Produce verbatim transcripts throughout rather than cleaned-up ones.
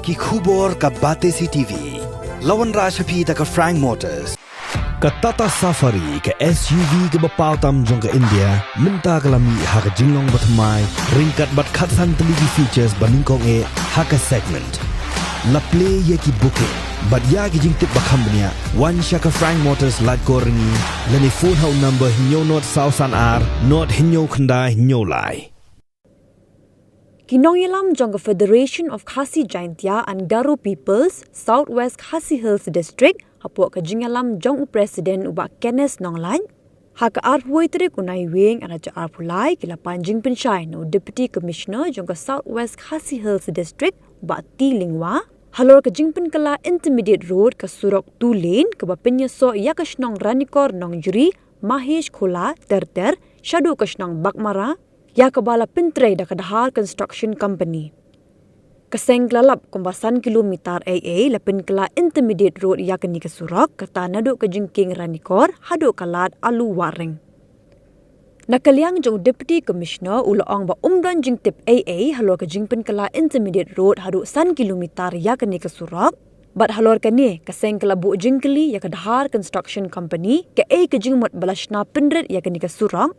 Ki khubor ka Batesi T V. La wanrah sha phi da ka Frank Motors. Ka Tata Safari, ka S U V kaba paw tam jong ka India, mynta ka la mih ha ka jinglong bathymmai, ryngkat bad khatsan tylli ki features ba nyngkong eh ha ka segment. La plie ïa ki booking bad ïa ki jingtip ba kham bniah, wan sha ka Frank Motors Laitkor Ryngi, lane phone ha u number hynñiew nod saw san ar nod hynñiew khyndai hynñiew lai. Ki nongïalam jong ka Federation of Khasi Jaintia and Garo Peoples, South West Khasi Hills District, hapoh ka jingïalam jong u President u Bah Kenneth Nonglait, ha ka arphew tarik u Naiwieng ar hajar arphew lai, ki la pan jingpynshai na u Deputy Commissioner jong ka South West Khasi Hills District, u Bah T Lyngwa, halor ka jingpynkylla Intermediate Road, ka surok two lane kaba pynïasoh ïa ka shnong Ranikor Nongjri, Mahesh Khola Terter, shaduh ka shnong Baghmara, ïa kaba la pyntrei da ka Dhar Construction Company. Ka seng ka la lap kumba san kilometer ei ei la pynkylla Intermediate Road ïa kane ka surok, kata naduh ka jingkieng Ranikor haduh ka lad Alu Wahreng. Na ka liang jong u Deputy Commissioner, u la ong ba um don jingtip ei ei halor ka jingpynkylla Intermediate Road haduh san kilometer ïa kane ka surok. Bad halor kane, ka seng ka la buh jingkylli ïa ka Dhar Construction Company, kaei ka jingmut ba la shna pynrit ïa kane ka surok.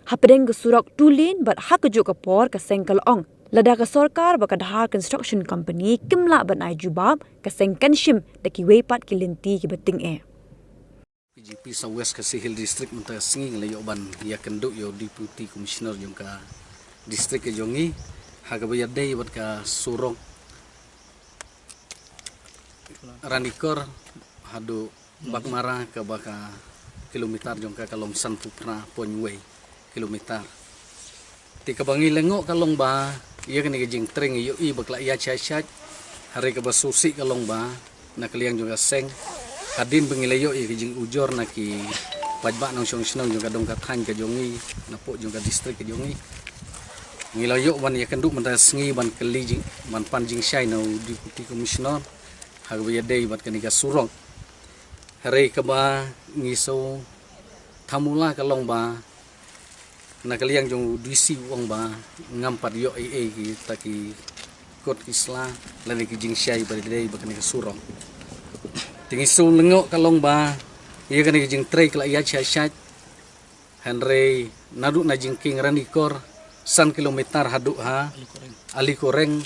Hapdeng ka surok two lane bad ha kajuh ka por, ka seng ka la ong, lada ka sorkar bad ka Dhar Construction Company kim lah ban ai jubab, ka seng kan shim da kiwei pat ki lynti kiba tyngeh. P G P South West Khasi Hills District mynta ka sngi nga la ïoh ban ïakynduh ïa u Deputy Commissioner jong ka district ka jong ngi, ha kaba ïadei bad ka surok Ranikor haduh Baghmara, kaba ka kilometer jong ka ka long sanphew phra point wei kilometer. Te kaba ngi lyngngoh ka long ba ïa kane ka jingtrei ngi ïohi ba ka la ïaid shai shai. Hynrei kaba sngewsih ka long ba na ka liang jong ka seng, hadien ba ngi la ïoh ïa ka jingujor na ki paidbah nongshong shnong jong ka dong ka thaiñ ka jong ngi, na poh jong ka district ka jong ngi, ngi la ïoh ban ïakynduh mynta ka sngi ban kylli jing, ban pan jingshai na u Deputy Commissioner ha kaba ïadei bad kane ka surok. Hynrei kaba ngi sngewthuh mula ka long ba na ka liang jong u D C u ong ba ngam pat ïoh ei ei kita ki kot ki sla lane ki jingshai ba dei bad kane ka surok. Te ngi sngewlyngngoh ka long ba ïa kane ka jingtrei ka la ïaid shai shai. Hynrei naduh na jingkieng Ranikor san kilometer haduh ha Alikoreng,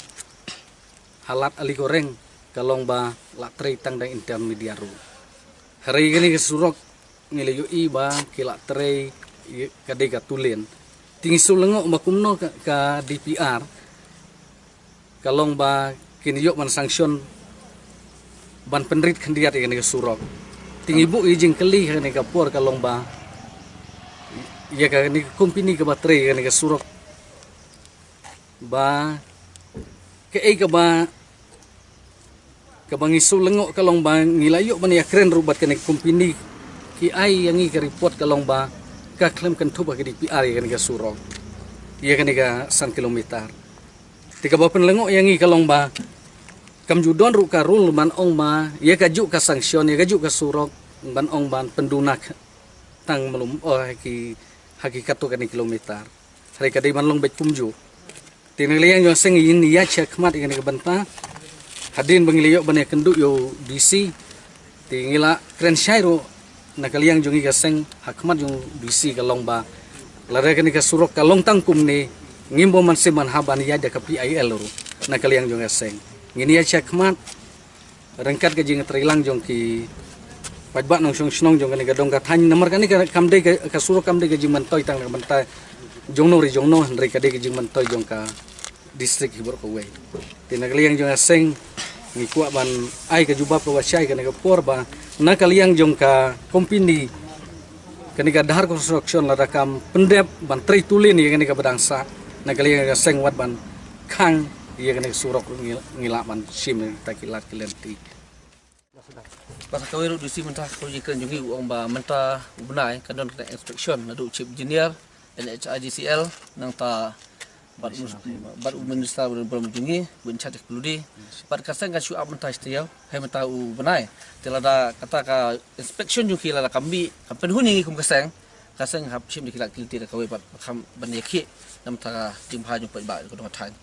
ha lad Alikoreng, ka long ba la trei tang da intermediate road. Hynrei kane ka surok ngi la ïohi ba ki la trei ka dei ka two lane. Te ngi sngewlyngngoh ba kumno ka, ka D P R ka long ba kin ïoh ban sanction ban pynrit khyndiat ïa kane ka surok. Te ngi buh ïa jingkylli ha kane ka por ka long ba ïa kane ka company kaba trei ïa kane ka surok ba kaei kaba, kaba ngi sngewlyngngoh ka long ba ngi la ïoh ban ïakren ruh bad kane ka company, ki ai ïa ngi ka report ka long ba ka khlem kynthup ha ka D P R ïa kane ka surok, ïa kane ka san kilometer. Te kaba pynlyngngoh ïa ngi ka long ba kam ju don ruh ka rule ban ong ba ïa kajuh ka sanction, ïa kajuh ka surok ban ong ban pynduna tang malu, oh, ha ki, ha ki katto katne kilometer. Hynrei ka dei ban long beit kumjuh. Te na ka liang jong ka seng ngin ïaid shakhmat ïa kane ka bynta. Hadien ba ngi la ïoh ban ïakynduh ïa u D C, te ngi la kren shai ruh na ka liang jong ngi ka seng ha khmat jong u D C ka long ba lada kane ka surok ka long tang kumne, ngim bym mynsiem ban hap ban ïaid da ka P I L ruh na ka liang jong ka seng. Ngin ïaid shakhmat ryngkat ka jingtreilang jong ki paidbah nongshong shnong jong kane ka dong ka thaiñ, namar kane ka kam dei ka, ka surok kam dei ka jingmyntoi tang na ka bynta jongno re jongno, hynrei ka dei ka jingmyntoi jong ka district hi baroh kawei. Te na ka liang jong ka seng ngi kwah ban ai ka jubab kaba shai kane ka por ba na ka liang jong ka company kane ka Dhar Construction lada kam pyndep ban trei two lane ïa kane kaba dang sah, na ka liang ka seng wat ban khang ïa kane ka surok ruh ngi, ngi lah ban shim ïa kita ki lad ki lynti. Bad sa kawei ruh D C mynta ka jingkren jong ngi u ong ba mynta u bnai kan don ka inspection naduh u Chief Engineer, N H I D C L, nangta bad u, bad u Minister ba don burom jong ngi, u in charge ka ludi. Bad ka seng kan shu ap mynta shi taïew, hei mynta u bnai. Te lada kata ka inspection jong ki lada kam mih, kam pynhun ïa ngi kum ka seng, ka seng hap shim da ki lad ki lynti da kawei bad kham ban ïakhih na ka bynta ka jingbha jong paidbah ka dong ka thaiñ.